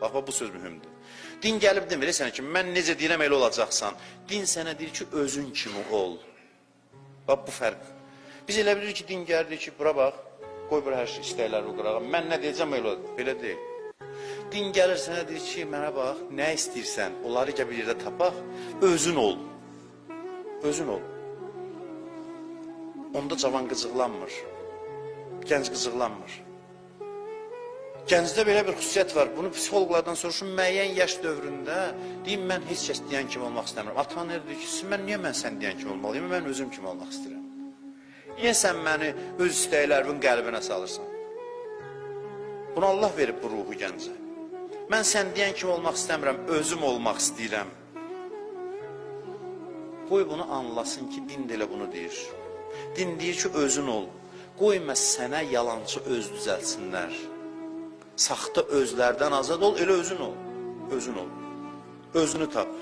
Bax, bax, bu söz mühümdür. Din gəlib demir sənə ki, mən necə deyirəm elə olacaqsan. Din sənə deyir ki, özün kimi ol. Bax, bu fərq. Biz elə bilirik ki, din gəlir ki, bura bax, qoy bura hər şey istəkləri qırağa. Mən nə deyəcəm elə olacaq. Belə deyil. Din gəlir sənə deyir ki, mənə bax, nə istəyirsən, onları gəl bir yerdə tapaq, özün ol. Özün ol. Onda cavan qıcıqlanmır. Gənc qıcıqlanmır. Gəncdə belə bir xüsusiyyət var. Bunu psixoloqlardan soruşun, müəyyən yaş dövründə deyim, mən heç kəs deyən kimi olmaq istəmirəm. Atan deyir ki, mən niyə mən sən deyən kimi olmalıyam? Mən özüm kimi olmaq istəyirəm. Niyə sən məni öz istəklərimin qəlbinə salırsan? Bunu Allah verib bu ruhu gəncə. Mən sən deyən kimi olmaq istəmirəm, özüm olmaq istəyirəm. Qoy bunu anlasın ki, din də elə bunu deyir. Din deyir ki, özün ol. Qoyma sənə yalançı öz düzəltsinlər. Saxta özlərdən azad ol, elə özün ol. Özün ol. Özünü tap.